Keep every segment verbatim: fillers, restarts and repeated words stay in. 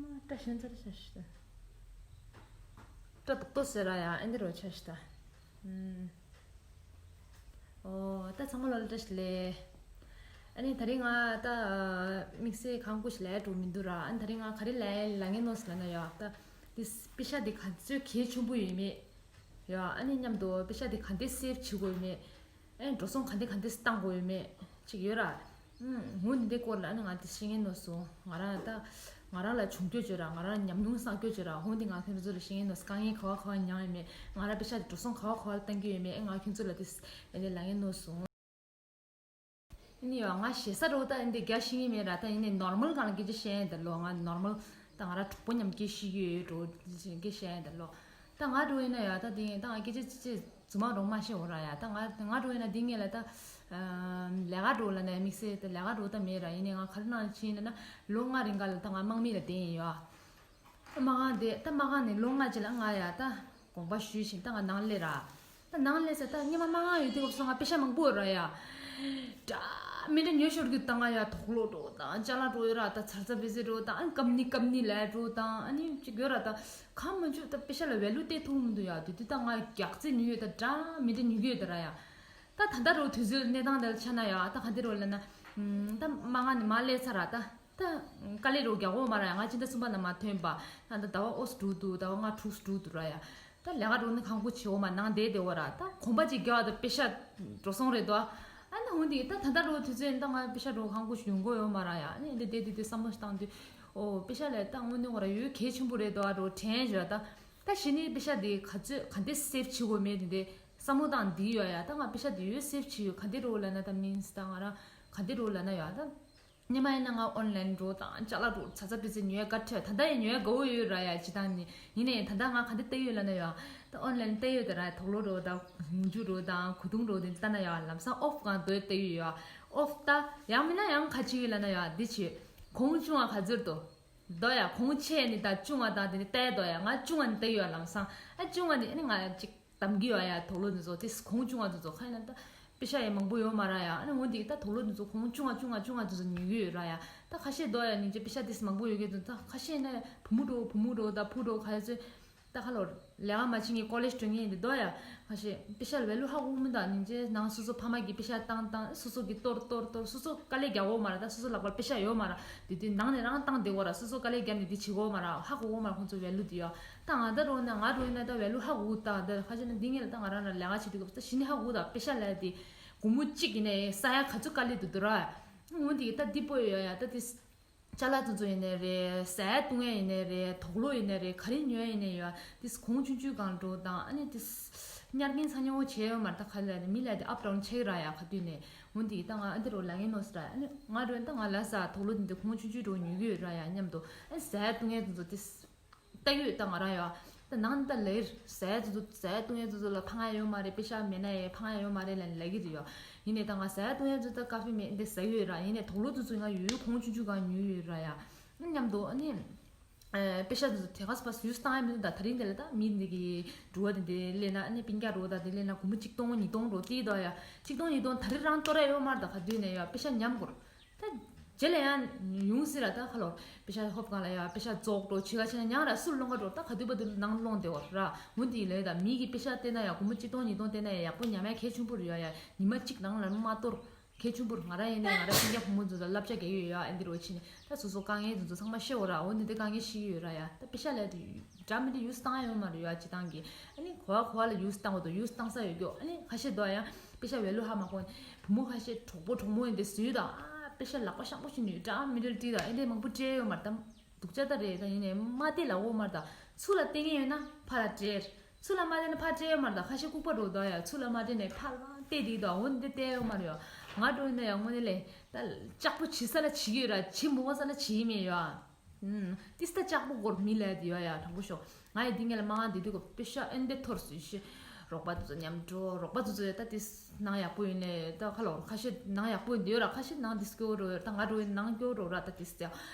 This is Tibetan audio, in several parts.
བཀྲ་ཤིས་ཚར་ཤ་ཤི་ད། བཀྲ་ཏོག་ཏོ་ཟེར་ར་ཡ་ཨེ་འདི་རོ་ཆ་ཤི་ད། ཨོ་ད་ཚང་མ་ལོ་ལ་བཀྲ་ཤིས་ལེ། ཨ་ནི་ད་རིང་ང་ད་དམིགས་བསལ་གང་དགོས་ཤིག་ལས་འགྲོ་མི་འདུག་ར། ཨ་ནི་ད་རིང་ང་ག་རེ་ལས་ལ་ངན་ནོ་ཟེར་ལ་ན་ཡ་ད། འདི་པེ་ཤ་འདི་ག་ཚོད་གལ་ཆེན་པོ་ཡོད་མེད། ཡ་ཨ་ནི་མཉམ་དུ་པེ་ཤ་འདི་ག་འདི་སེབ་བྱེད་དགོས་ཡོད་མེད། ཨེ་འགྲོ་སོང་ག་འདི་ག་འདི་བཏང་དགོས་ཡོད་མེད་ཅིག་ཡོད་ར། ཧུང་འདི་འདི་སྐོར་ལ་ཨ་ནི་ང་འདི་ཤེས་ངན་ནོ་སོང་ང་རང་ད། ང་རང་ལ་བྱུང་རྒྱུ་བརྗོད་ར། ང་རང་ཉམས་མྱོང་བསགས་རྒྱུ་བརྗོད་ར། ཧུང་འདི་ང་ཁྱོད་ཚོ་ལ་ཤེས་ངན་ནོ་དཀའ་ངལ་ག་བ་ག་བ་མྱངས་ཡོད་མེད། ང་རང་པེ་ཤ་འདི་འགྲོ་སོང་ག་བ་ག་བ་བཏང་གི་ཡོད་མེད། ཨེ་ང་ཁྱོད་ཚོ་ལ་འདི་ཨེ་འདི་ལ་ངན་ནོ་སོང་། ཨ་ནི་ཡ་ང་ཞེ་ས་རོ་ད་ཨེ་འདི་རྒྱ་ཤེས་ངན་མེད་ར། ད་ཡིན་ནའི་ནོར་མལ་གང་ལ་སྐད་ཆ་བཤད་ཡ་ད་ལོ། ང་ནོར་མལ་ད་ང་རང་གྲོགས་པོ་མཉམ་སྐད་ཤེས་ཀྱི་ཡོད་འགྲོ་སྐད་བཤད་ཡ་ད་ལོ། ད་ང་འགྲོ་ཡིན་ན་ཡ་ད་དེ་ད་ང་སྐད་ཆ་ཅི་ཅི་རྫུན་མ་རོ་མ་བཤད་འོ་ར་ཡ། ད་ང་ང་འགྲོ་ཡིན་ན་དེ་ངས་ལ་ད་ལས་ཀ་འགྲོ་ལ་ན་དམིགས་བསལ་ད་ལས་ཀ་འགྲོ་ད་མེད་ར། ཡིན་ནའི་ང་ག་རེ་གནང་ཕྱིན་ཡིན་ན་ལོ་ལྔ་རིང་ག་ལ་ད་ང་དམག་མི་ལ་བསྡད་ཡིན་ཡ། དམག་ཁང་དེ་ད་དམག་ཁང་ནས་ལོ་ལྔ་རྗེས་ལ་ང་ཡ་ད་དགོངས་པ་ཞུས་ཤིང་ད་ང་ནང་སླེབས་ར། ད་ནང་སླེབས་ཟེར་ད་སྔོན་མ་དམག་ཁང་ཡོད་དུས་སྐབས་སུ་ང་པེ་ཤ་མང་པོ་ཡོད་ར་ཡ། འདྲ་མི་འདྲ་ཉོས་ཤོར་གི་ད་ང་ཡ་དོག་ལོ་འགྲོ་དང་ཅ་ལག་འགྲོ་ཡོད་ར། ད་ཚར་ཚ་བེ་ཟེ་འགྲོ་དང་ཨ་ནི་ཀམ་ནི་ཀམ་ནི་ལས་འགྲོ་དང་ཨ་ནི་ཅིག་ཡོད་ར། ད་གང་མ་བྱུང་ད་པེ་ཤ་ལ་ཝེ་ལུ་སྟེར་ཐུབ་མི་འདུག་ཡ། དེ་དུས་ད་ང་རྒྱག་རྩེ་ཉོས་ཡོད་ད་འདྲ་མི་འདྲ་ཉོས་གི་ཡོད་ད་ར་ཡ། ད་ད་ལྟ་རུ་དུས་ཚོད་གནས་སྟངས་དེར་ཆ་ན་ཡ་ད་ག་འདི་རུ་ལ་ན། ད་དམག་ཁང་ནས་མར་སླེབས་ཚར་ར་ད། ད་དཀའ་ལས་རུ་རྒྱག་འོ་མ་ར་ཡ། ང་ཕྱི་ཟླ་གསུམ་པ་ནས་མར་ཐོན་པ། ད་ད་ཟླ་བ་ཨོ་སི་འགྲོ་འདུག་ཟླ་བ་ལྔ་དྲུག་འགྲོ་འདུག་ར་ཡ། ད་ལས་ཀ་འགྲོ་ནི་གང་པོ་བྱེད་འོ་མ་ནང་བསྡད་བསྡད་འོ་ར། ད་གོམ་པ་ཅིག་རྒྱག་ད་པེ་ཤ་འགྲོ་སོང་རེད་དོ། ཨ་ནི་འོན་ཏེ་ད་ད་ལྟ་རུ་དུས་ཚོད་ད་ང་པེ་ཤ་འགྲོ་གང་པོ་ཞིག་ཡོང་གི་ཡོད་མ་ར་ཡ། ཨ་ནི་འདི་བསྡད་དུས་དུས་བསམ་བློ་ཞིག་བཏང་དུས་ཨོ་པེ་ཤ་ལས་ད་དངོས་གནས་འོ་ར་ཡོད་གལ་ཆེན་པོ་རེད་དོ། ཨ་རུ་དྲན་བཞག་ད། ད་གཞི་ནས་པེ་ཤ་འདི་ག་ཚོད་ག་འདི་སེབ་བྱེད་དགོས་མེད་དེ་འདི་བསམ་བློ་བཏང་འདི་ཡོད་ཡ། ད་ང་པེ་ཤ་འདི་ཡོད་སེབ་བྱེད་ཡོད་ག་འདི་རུ་ལ་ན་ད་མིན་སི་ད་ང་རང་ག་འདི་རུ་ལ་ན་ཡོད་ད། སྔོན་མ་ཡིན་ན་ང་ཨོན་ལན་འགྲོ་དང་ཅ་ལག་འགྲོ་ཚ་ཚ་པི་ཙི་ཉོས་དཀའ་ཁྲལ་ད་ལྟ་ཡང་ཉོས་དགའ་བོ་ཡོད་ར་ཡ། ཅི་དང་ནི་ཡིན་ནའི་ད་ལྟ་ང་ག་འདི་ལྟ་ཡོད་ལ་ན་ཡ། ད་ཨོན་ལན་ལྟ་ཡོད་ད་ར། དོག་ལོ་འགྲོ་དང་མུ་ཇུ་འགྲོ་དང་གོས་ཐུང་འགྲོ་དེ་ལྟ་ན་ཡ་ལམ་སང་ཨོ་ཕི་གང་འདོད་ལྟ་ཡོད་ཡ། ཨོ་ཕི་ད་ཡང་མིན་ན་ཡང་ག་ཅི་ཡོད་ལ་ན་ཡ་འདི་བྱེད། གོང་ཆུང་བ་ག་ཚོད་འདུག་དོ་ཡ། གོང་ཆེ་ནི་ད་ཆུང་བ་དང་དེ་ནི་ལྟ་ཡ་དོ་ཡ། ང་ཆུང་བ་ནི་ལྟ་ཡོད་ཡ་ལམ་སང་། ཨ་ཆུང་བ་ནི་ཨ་ནི་ང་ཅིག་གཏམ་གི་ཡོད་ཡ། དོག་ལོ་འདི་ཚོ་དེ་གོང་ཆུང་བ་འདི་ཚོ་ཁ་ཡིན་ན་ད་པེ་ཤ་ཡ་མང་པོ་ཡོད་མ་ར་ཡ། ཨ་ནི་འོན་ཏེ་ད་དོག་ལོ་འདི་ཚོ་གོང་ཆུང་བ་ཆུང་བ་ཆུང་བ་འདི་ཚོ་ཉོ་གི་ཡོད་ར་ཡ། ད་ཁ་ཤས་དོ་ཡ་ནིང་ཅི་པེ་ཤ་དེ་མང་པོ་ཡོད་གི་འདུག་ད་ཁ་ཤས་ན་བུ་མོ་འགྲོ་བུ་མོ་འགྲོ་ད་བུ་འགྲོ་ག་ཚོད་ད་ཁ་ལོར་ལས་ཀ་མ་བྱེད་ངེས་ཀོ་ལེཇ་འགྲོ་ངེས་འདི་དོ་ཡ། ཁ་ཤས་པེ་ཤ་ལ་ཝེ་ལུ་ཧ་གོ་མི་ད་ནིང་ཅི་ནང་སོ་སོ་ཕ་མ་གི་པེ་ཤ་བཏང་བཏང་སོ་སོ་གི་གཏོར་གཏོར་གཏོར་སོ་སོ་དཀའ་ལས་རྒྱག་འོ་མ་ར། ད་སོ་སོ་ལག་པར་པེ་ཤ་ཡོད་མ་ར། དེ་དུས་ནང་ནས་རང་བཏང་བསྡད་འོ་ར། སོ་སོ་དཀའ་ལས་རྒྱབ་ནས་འདི་བྱེད་འོ་མ་ར། ཧ་གོ་འོ་མ་ར་ཁོང་ཚོ་ཝེ་ལུ་དེ་ཡོ། ད་ང་ད་རོ་ན་ང་རོ་ཡིན་ན་ད་ཝེ་ལུ་ཧ་གོ་ད་ད་ཁ་ཅིག་ན་འདི་ངེད་ལ་ད་ང་རང་ལ་ལས་ཀ་བྱེད་དུས་སྐབས་ད་ཤི་ནི་ཧ་གོ་ད་པེ་ཤ་ལ་དེ་སྒོར་མོ་གཅིག་ཡིན་ནའི་ས་ཡ་ག་ཚོད་དཀའ་ལས་འདུག་འདུག་ར། འོ་འདི་ད་འདི་པོ་ཡོ་ཡ་ད་དེ་ཅ་ལག་དེ་ཚོ་ཡིན་ནའི་རེད། ཟ་ཡ་བཏུང་ཡ་ཡིན་ནའི་རེད། དོག་ལོ་ཡིན་ནའི་རེད། ག་རེ་ཉོ་ཡ་ཡིན་ནའི་ཡོད་དེ་གོང་ཆུང་ཆུང་གང་འགྲོ་དང་ཨ་ནི་དེ་ཉར་མཁན་ཚ་ཉོ་བྱས་ཡོད་མ་རེད། ད་ག་ལ་རེད་མི་ལ་དེ་ཨབ་ཌའུན་ཆེ་གི་ར་ཡ་ག་དུས་ནས། འོ་འདི་ད་ང་ཨ་འདི་རོ་ལ་ངའི་ནོ་སི་ར་ཨ་ནི་ང་རོ་ད་ང་ལ་ཟ་དོག་ལོ་འདི་འདི་གོང་ཆུང་ཆུང་འགྲོ་ཉོ་གི་ཡོད་ར་ཡ་མཉམ་དུ་ཨ་ཟ་ཡ་བཏུང་ཡ་དེ་ཚོ་དེ་ལྟ་ཡོད་ད་ང་ར་ཡ། ད་ནང་ད་ལེར་ཟ་ཡ་དེ་ཚོ་ཟ་ཡ་བཏུང་ཡ་དེ་ཚོ་ལ་ཕངས་ཡ་ཡོད་མ་རེད། པེ་ཤ་མེད་ན་ཡ་ཕངས་ཡ་ཡོད་མ་རེད་ལ་ལབ་གི་རེད་ཡ། ཡིན་ནའི་ད་ང་ཟ་ཡ་བཏུང་ཡ་དེ་ཚོ་ད་ཀ་ཧྥེ་མེད་འདི་ཟ་གི་ཡོད་ར། ཡིན་ནའི་དོག་ལོ་དེ་ཚོ་ང་ཡོད་ཡོད་གོང་ཆུང་ཆུང་གང་ཉོ་ཡོད་ར་ཡ། མཉམ་དུ་ཨ་ནི། ཨེ་པེ་ཤ་དེ་ཚོ་དེ་ག་ས་པ་སུ་ཡུས་བཏང་ཡ་མི་འདུག་ད་ད་རིང་དེ་ལ་ད་མི་འདི་གི་འགྲོ་བ་དེ་འདི་ལས་ན་ཨ་ནི་པིན་ཀྱ་འགྲོ་ད་དེ་ལས་ན་སྒོར་མོ་གཅིག་སྟོང་ཉིས་སྟོང་འགྲོ་དེ་དོ་ཡ། གཅིག་སྟོང་ཉིས་སྟོང་ད་རི་རང་གཏོར་ཡ་ཡོད་མ་རེད། ད་ག་དུས་ནས་ཡ་པེ་ཤ་ཉམས་སྐོར། ད་རྗེས་ལ་ཡང་ཡོང་སྲིད་ར། ད་ཁ་ལོ་པེ་ཤ་ཧོབ་གང་ལ་ཡ་པེ་ཤ་རྫོགས་འགྲོ་ཕྱི་ག་ཕྱི་ན་ཉང་ར་སུར་སློང་ག་འགྲོ་ད་ག་དུས་པ་དུ་ནང་སློང་དེ་བ་ར། འོ་འདི་ལས་ད་མི་གི་པེ་ཤ་བལྟས་ན་ཡ་སྒོར་མོ་གཅིག་སྟོང་ཉིས་སྟོང་བལྟས་ན་ཡ་ཡག་པོ་ཉམས་ཡ་གལ་ཆེན་པོ་རེད་ཡ། ཡ་ཉི་མ་གཅིག་ནང་ལ་མ་གཏོར། གལ་ཆེན་པོར་ང་རང་ཡིན་ནའི་ང་རང་སྤུན་ཀྱག་བུ་མོ་ཚོ་ལ་བསླབ་བྱ་རྒྱག་ཡོད་ཡ། ཨེ་འདི་རོ་ཕྱིན་ནས་ད་སོ་སོ་དཀའ་ངལ་དེ་ཚོ་ཚང་མ་ཤེས་འོ་ར། འོ་འདི་འདི་དཀའ་ངལ་ཤེས་ཀྱི་ཡོད་ར་ཡ། ད་པེ་ཤ་ལས་དེ་འདྲ་མི་འདྲ་ཡུས་བཏང་ཡ་ཡོད་མ་རེད་ཡ། སྤྱི་བཏང་གི་ཨ་ནི་གོ་བ་གོ་བ་ལ་ཡུས་བཏང་བ་དང་ཡུས་བཏང་ས་ཡོད་རྒྱུ་ཨ་ནི་ཁ་ཤས་འདུག་ཡ། པེ་ཤ་ཝེ་ལུ་ཧ་མ་གོ་ནི་བུ་མོ་ཁ་ཤས་གྲོགས་པོ་གྲོགས་མོ་ཡིན་དེ་ཟུས་དང་ཨ་པེ་ཤ་ལག་པ་ཤང་པོ་ཞིག་ནུས་འདྲ་མི་འདྲ་བྲིས་དང་ཨེ་འདི་མང་པོ་སྤྲད་ཡོད་མ་རེད་ད། སྡུག་ཅག་ད་རེད། ད་ཡིན་ནའི་མ་བལྟས་ལ་འོ་མར་ད་ཚུར་ལ་བལྟས་ངེས་ཡོད་ན་ཕར་ལ་སྤྲད། ཚུར་ལ་མ་བལྟས་ན་ཕར་སྤྲད་ཡོད་མར་ད། ཁ་ཤས་ལྐུགས་པ་འགྲོ་ད་ཡ། ཚུར་ལ་མ་བལྟས་ནས་ཕར་ལ་བལྟས་དེ་ད་འོ་འདི་བལྟས་ཡོད་མ་རེད་ཡ། ང་འགྲོ་ཡིན་ན་ཡ་དངོས་གནས་ལས་ད་ལྕགས་པོ་བྱི་ས་ལ་བྱི་གི་ཡོད་ར། བྱི་མོ་བ་ས་ལ་བྱི་ཡི་མེད་ཡ། ཨུམ། ཏིས་ད་ལྕགས་པོ་སྒོར་མི་ལས་དེ་ཡ་ཡ་དྲང་པོ་ཤོག་ང་ཡི་འདི་ངས་ལ་མ་ང་འདི་དུས་གོ་པེ་ཤ་ཨེ་འདི་ཐོར་སུ་ཤི། རོགས་པ་དེ་ཚོ་མཉམ་འགྲོ་རོགས་པ་དེ་ཚོ་ཡ་ད་ཏིས། ནང་ཡག་པོ་ཡིན་ནས་ད་ཁ་ལོ་ཁ་ཤས་ནང་ཡག་པོ་ཡིན་འདི་ཡོད་ར། ཁ་ཤས་ནང་འདི་སྐྱོ་རོ་ཡོད་ད་ང་འགྲོ་ཡིན་ནང་སྐྱོ་རོ་ར་ད་དེ་སྟེ་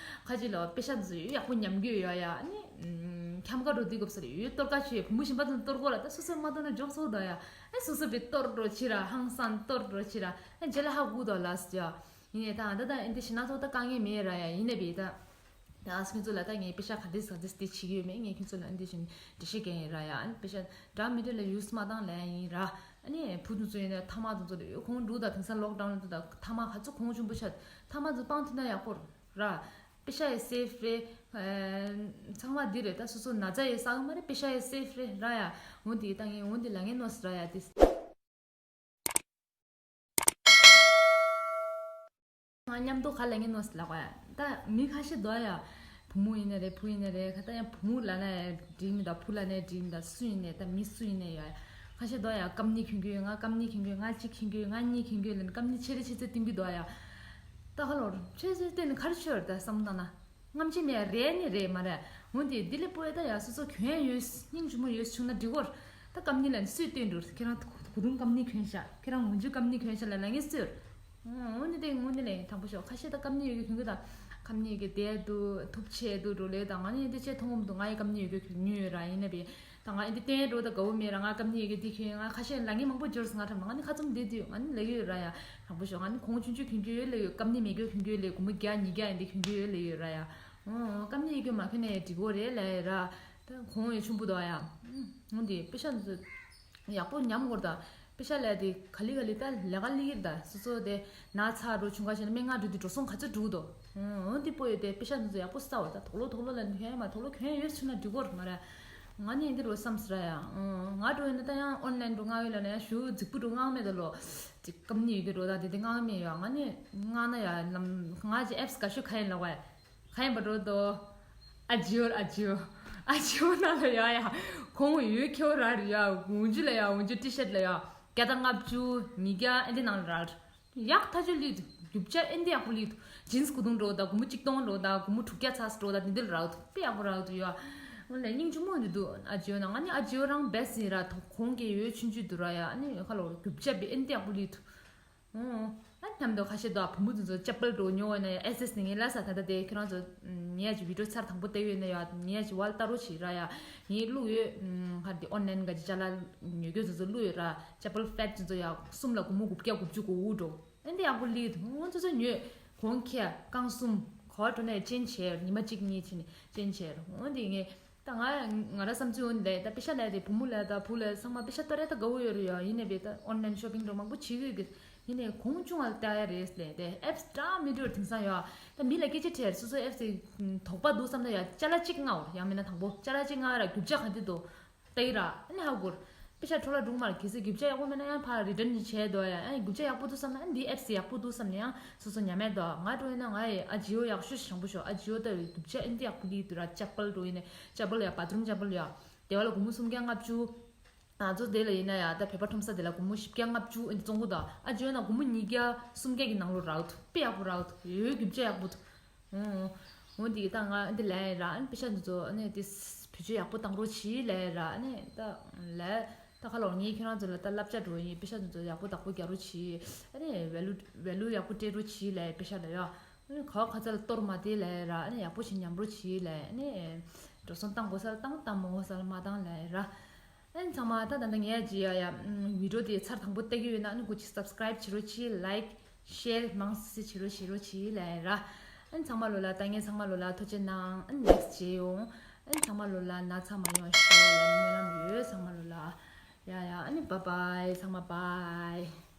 ཁ་ཅིག་ལ་པེ་ཤ་འཛུ་ཡོད་ཡག་པོ་ཉམས་རྒྱུ་ཡོད་ཡ། ཨ་ནི་འཁྱམ་ཁ་འགྲོ་དུས་སྐབས་སུ་ཡོད་གཏོར་ཁ་ཆེ་བུ་མོ་གཞན་པ་ཚོ་གཏོར་གོ་ར་ད་སོ་སོ་མ་གཏོར་ན་འཇོག་སོག་ད་ཡ། ཨ་སོ་སོ་བི་གཏོར་འགྲོ་ཆེ་ར་ཧང་སང་གཏོར་འགྲོ་ཆེ་ར་ཨ་རྗེས་ལ་ཧ་གུ་དོ་ལ་སི་ཡ། ཡིན་ནས་ད་ད་ད་ཨ་འདི་ཞི་ན་ཚོ་ད་དཀའ་ངལ་མེད་ར་ཡ། ཡིན་ནས་བི་ད། ཨ་ཁྱོད་ཚོ་ལ་ད་ངས་པེ་ཤ་ག་འདྲས་ག་འདྲས་དེ་བྱེད་ཀྱི་ཡོད་མེད་ངས་ཁྱོད་ཚོ་ལ་འདི་བཞིན་འགྲེལ་བཤད་རྒྱག་ཡིན་ར་ཡ། ཨ་ནི་པེ་ཤ་འདྲ་མི་འདྲ་ལ་ཡུས་མ་བཏང་ལ་ཡིན་ར། ཨ་ནི་བུ་དེ་ཚོ་ཡིན་ན་ཐ་མག་དེ་ཚོ་ལ་ཡོད་ཁོང་འདུག་ད། དེང་སང་ལོག་ཌའོན་འདུག་ད། ཐ་མག་ག་ཚོད་གོང་ཆེན་པོ་ཆགས། ཐ་མག་ཚོ་སྤང་ཐུབ་ན་ཡག་པོ་ར། པེ་ཤ་ཡི་སེབ་རེད། ཚང་མ་འདི་རེད། ད་སོ་སོ་ན་ཚ་ཡི་ས་གི་མ་རེད། པེ་ཤ་ཡི་སེབ་རེད་ར་ཡ། འོ་འདི་ད་ངས་འོ་འདི་ལ་ངས་ནོས་ར་ཡ་དེ། ང་མཉམ་དུ་ག་ལ་ངས་ནོས་ལ་གོ་ཡ། ད་མི་ཁ་ཤས་འདུག་ཡ། བུ་མོ་ཡིན་ན་རེད་བུ་ཡིན་ན་རེད། ཁ་ད་ཡང་བུ་མོ་ལ་ན་འགྲིག་མི་འདུག་བུ་ལ་ན་འགྲིག་མི་འདུག་སུ་ཡིན་ནས་ད་མི་སུ་ཡིན་ནས་ཡོད་ཡ། ཁ་ཤས་འདུག་ཡ། ཀམ་ནི་གྱོན་གྱོན། ང་ཀམ་ནི་གྱོན་གྱོན། ང་གཅིག་གྱོན་གྱོན། ང་གཉིས་གྱོན་གྱོན་ལ་ཀམ་ནི་ཆེ་རེ་ཆེ་ཚེ་བསྟན་གྱི་འདུག་ཡ། ད་ཧ་ལོ་ཆེ་ཚེ་བསྟན་ནི་ག་རེ་ཆོད་ད་བསམ་བཏང་ན། རྔམ་ཆེ་མེད་རེད་ནི་རེད་མ་རེད། འོན་ཏེ་འདི་ལས་པོ་ཡ་ད་ཡ་སོ་སོ་གྱོན་ཡ་ཡོད། སྙིང་རྗེ་མོ་ཡོད་བྱུང་ན་འགྲིག་གོ། ད་ཀམ་ནི་ལ་ནི་སུས་སྟོན་འགྲོ། ཁྱེད་རང་གོ་དུང་ཀམ་ནི་གྱོན་ཤག་ཁྱེད་རང་འོན་ཆུ་ཀམ་ནི་གྱོན་ཤག་ལ་ལ་ངས་སུས། འོན་ཏེ་དེ་དངོས་གནས་ལས་དྲང་པོ་ཤོག་ཁ་ཤས་ད་ཀམ་ནི་ཡོད་གི་གྱོན་གི་ད། ཀམ་ནི་ཡོད་གི་དེ་དུ་ཐུབ་ཆེ་དུ་འགྲོ་ལེ་ད། ང་ནི་དེ་ཆེ་མཐོང་འོང་དུ་ང་ཡི་ཀམ་ནི་ཡོད་གི་གྱོན་ཡོད་ར་ཡིན་ན་བས། ད་ང་ཨེ་འདི་བསྟན་འགྲོ་ད་དགའ་བོ་མེད་ར། ང་ཀམ་ནི་ཡོད་གི་འདི་ཁྱོད་ང་ཁ་ཤས་ལ་ངས་མང་པོ་འབྱོར་སོང་། ང་ཁྲམ་ང་ནི་ཁ་ཚུམ་བསྡད་དུས་ང་ནི་ལ་ཡོད་ར་ཡ། དྲང་པོ་ཤོག་ང་ནི་གོང་ཆུང་ཆུང་གྱོན་གྱོན་ཡོད་ལ་ཡོད། ཀམ་ནི་མེད་གྱོན་གྱོན་ཡོད་ལ་ཡོད། སྒོར་མོ་བརྒྱ་ཉིས་བརྒྱ་ཡིན་འདི་གྱོན་གྱོན་ཡོད་ལ་ཡོད་ར་ཡ། ཨོ་ཀམ་ནི་ཡོད་གྱོན་མ་གྱོན་ནས་འགྲིག་གོ་རེད་ལ་ཡ་ར། ད་གོང་ཡོད་ཆུང་པོ་དོ་ཡ། འོ་འདི་པེ་ཤ་འདི་ཚོ་ཡག་པོ་ཉམས་དགོས་ར་ད། པེ་ཤ་ལས་དེ་ག་ལི་ག་ལི་ད་ལས་ཀ་ལི་ཡིར་ད་སོ་སོ་དེ་ན་ཚ་རུ་ཆུང་ག་ཞེ་ན་སྨན་ཁང་འགྲོ་དུས་འགྲོ་སོང་ག་ཚོད་འགྲོ་དོ། འོ་འདི་པོ་ཡོད་དེ་པེ་ཤ་འདི་ཚོ་ཡག་པོ་ས་འོ་ད་དོག་ལོ་དོག་ལོ་ལ་འདི་ཧེ་མ་དོག་ལོ་གྱོན་ཡོད་ཆུ་ན་འགྲིག་གོ་ར་མ་ར། ང་ནི་འདི་རུ་བསམ་སི་ར་ཡ། ང་འགྲོ་ཡོད་ན་ད་ཡང་ཨོན་ལན་འགྲོ་ང་ཡོད་ལ་ན་ཡང་ཞུ་རྫིག་པོ་འགྲོ་ངང་མེད་ད་ལོ། ཅིག་ཀམ་ནི་ཡོད་དེ་འགྲོ་ད་དེ་དེ་ངང་མེད་ཡོད། ང་ནི་ངང་ན་ཡ་ལམ་ང་ཅི་ཨེབ་སི་ག་ཤོད་ག་ཡིན་ལ་བ་ཡ། ག་ཡིན་པ་འགྲོ་དོ། ཨ་ཇིའོ་ཨ་ཇིའོ། ཨ་ཇིའོ་ནང་ལ་ཡོད་ཡ། གོང་ཡོད་ཁྱེའུ་ར་རེད་ཡ། འོན་ཇུ་ལ་ཡ། འོན་ཇུ་ཊི་ཤར་ལ་ཡ། བརྒྱ་དང་ལྔ་བཅུ་ཉིས་བརྒྱ་ཨེ་འདི་ནང་ལ་རག་ཡག་ཐ་ཆོད་ལི་འདུག་རྒྱུ་ཆ་ཨེ་འདི་ཡག་པོ་ལི་འདུག་ཇིན་སི་གོ་དུང་འགྲོ་ད་སྒོར་མོ་གཅིག་སྟོང་འགྲོ་ད་སྒོར་མོ་དྲུག་བརྒྱ་ཚར་འགྲོ་ད་འདི་འདི་ལ་རག་འདུག་དཔེ་ཡག་པོ་རག་འདུག་ཡ། འོ་ལ་སྙིང་རྗེ་མོ་འདི་འདུག་ཨ་ཇིའོ་ནང་ང་ནི་ཨ་ཇིའོ་རང་བེ་སི་ཡིན་ར། ཐོག་གོང་གི་ཡོད་ཆུང་ཆུང་འདུག་ར་ཡ། ཨ་ནི་ཁ་ལོ་རྒྱུ་ཆ་བི་ཨེ་འདི་ཡག་པོ་ལི་འདུག་ཨོ། ཨ་ནམ་དུ་ཁ་ཤས་དུ་བུ་མོ་དེ་ཚོ་ཅ་པལ་འགྲོ་ཉོ་བ་ན་ཡ་ཨེ་སེ་སི་ནི་ངའི་ལ་ས་ད་ད་དེ་ཁྱེད་རང་ཚོ་ཉེ་ཡ་ཅིག་བི་ཌིའོ་ཚར་དང་པོ་བལྟས་ཡོད་ན་ཡ་ཉེ་ཡ་ཅིག་ཝལ་ལྟ་རོགས་བྱེད་ར་ཡ། ངའི་བླུག་ཡོད། ཁ་དེ་ཨོན་ལན་ག་ཅི་ཅ་ལག་ཉོ་རྒྱུ་དེ་ཚོ་བླུག་ཡོད་ར། ཅ་པལ་ཕེད་དེ་ཚོ་ཡ་གསུམ་ལ་སྒོར་མོ་དགུ་བརྒྱ་དགུ་བཅུ་གོ་དགུ་འགྲོ། ཨེ་འདི་ཡག་པོ་ལི་འདུག་ང་ཚོ་ཚོ་ཉོས་གོང་ཁེ་རྐང་གསུམ་གོ་འགྲོ་ནས་ཅན་བྱས་ཉི་མ་གཅིག་གཉིས་ཕྱིན་ནས་ཅན་བྱས་ར། འོ་འདི་ངས། ད་ང་ང་ར་བསམ་ཚུལ་འོན་ལས་ད་པེ་ཤ་ལས་དེ་བུ་མོ་ལས་ད་བུ་ལས་ཚང་མ་པེ་ཤ་ཏོ་རེ་ད་དགའ་བོ་ཡོད་རེད་ཡ། ཡིན་ནས་བས་ད་ཨོན་ལན་ཤོ་པིང་འགྲོ་མང་པོ་བྱེད་གི་ཡོད་གི། ཡིན་ནས་གོང་ཆུང་བ་ལྟ་ཡ་རེད་ལས་དེ་ཨེབ་སི་འདྲ་མི་འགྲོ་དེང་སང་ཡ། ད་མི་ལ་སྐད་ཆ་དྲིས་སོ་སོ་ཨེབ་སི་དོགས་པ་འདུག་བསམ་ན་ཡ་ཅ་ལག་གཅིག་མངགས་ཡང་མིན་ན་དང་པོ་ཅ་ལག་གཅིག་མངགས་ར་རྒྱུ་ཆ་ག་འདི་འདུག་ལྟ་ཡི་ར་ཨ་ནི་ཧ་གོ་ར། པེ་ཤ་འཕྲོ་བརླག་འགྲོ་མ་རེད། གལ་སྲིད་རྒྱུ་ཆ་ཡག་པོ་མེད་ན་ཡང་ཕར་རི་ཊན་བྱས་འདུག་ཡ། ཨ་ནི་རྒྱུ་ཆ་ཡག་པོ་འདུག་བསམ་ན་ཨ་ནི་འདི་ཨེབ་སི་ཡག་པོ་འདུག་བསམ་ན་ཡང་སོ་སོ་ཉམས་མེད་འདུག་ང་འགྲོ་ཡིན་ན་ང་ཡི་ཨ་ཇི་ཨོ་ཡག་ཤོས་ཤིག་དྲང་པོ་ཤོག་ཨ་ཇི་ཨོ་ལྟ་བའི་རྒྱུ་ཆ་ཨ་ནི་འདི་ཡག་པོ་ལི་འདུག་ར། ཅ་པལ་འགྲོ་ཡིན་ན་ཅ་པལ་ཡ་བ་ཐི་རུམ་ཅ་པལ་ཡ། དེ་བ་ལ་སྒོར་མོ་སུམ་བརྒྱ་ལྔ་བཅུ། ང་ཚོ་དེ་ལ་ཡིན་ན་ཡ་ད་བོད་པ་ཁྲོམ་ས་དེ་ལ་སྒོར་མོ་བཞི་བརྒྱ་ལྔ་བཅུ་ཨ་ནི་བཙོང་གི་འདུག་ཨ་ཇོ་ན་སྒོར་མོ་ཉིས་བརྒྱ་སུམ་བརྒྱ་གི་ནང་ལོ་རག་འདུག་དཔེ་ཡག་པོ་རག་འདུག་ཡོད་རྒྱུ་ཆ་ཡག་པོ་འདུག་འོ་འོ་འདི་ད་ང་འདི་ལས་ར་ཨ་ནི་པེ་ཤ་འདི་ཚོ་ཨ་ནི་དེ་བེད་སྤྱོད་ཡག་པོ་བཏང་རོགས་གྱིས་ལས་ར། ཨ་ནི་ད་ལས་ད་ཁ་ལོ་ངས་ཁྱེད་རང་ཚོ་ལ་ད་བསླབ་བྱ་འགྲོ་ཡིན། པེ་ཤ་འདི་ཚོ་ཡག་པོ་བདག་པོ་རྒྱག་རོགས་གྱིས། ཨ་ནི་ཝེ་ལུ་ཝེ་ལུ་ཡག་པོ་སྤྲད་རོགས་གྱིས་ལས་པེ་ཤ་ལ་ཡ། ཨ་ནི་ག་བ་ག་ཚ་ལ་གཏོར་མ་དེ་ལས་ར། ཨ་ནི་ཡག་པོ་ཞིག་ཉམས་རོགས་གྱིས་ལས། ཨ་ནི་འགྲོ་སོང་བཏང་དགོས་ས་ལ་བཏང་། བཏང་མ་དགོས་ས་ལ་མ་བཏང་ལས་ར། ཨན་ཚང་མ་ད་ད་ད་ངས་ཇི་ཡ་ཡ་བི་ཌིའོ་དེ་ཚར་དང་པོ་ལྟ་གི་ཡོད་ན་ཨ་ནི་སྒོ་ཅིག་སབ་སི་ཀ་རའིབ་བྱེད་རོགས་གྱིས། ལའིཀ་ཤེར་མང་སི་སི་བྱེད་རོགས་བྱེད་རོགས་གྱིས་ལ་ཡ་ར། ཨན་ཚང་མ་ལོ་ལ་ད་ངས་ཚང་མ་ལོ་ལ་ཐུགས་རྗེ་གནང་། ཨན་ནེག་སི་ཊི་མཇལ་ཡོང་། ཨན་ཚང་མ་ལོ་ལ་ན་ཚ་མ་ཡོང་ཤོག་ལ་སྨོན་ལམ་ཡོད་ཚང་མ་ལོ་ལ། ཡ་ཡ་ཨ་ནི་བཱའི་བཱའི་ཚང་མ་བཱའི།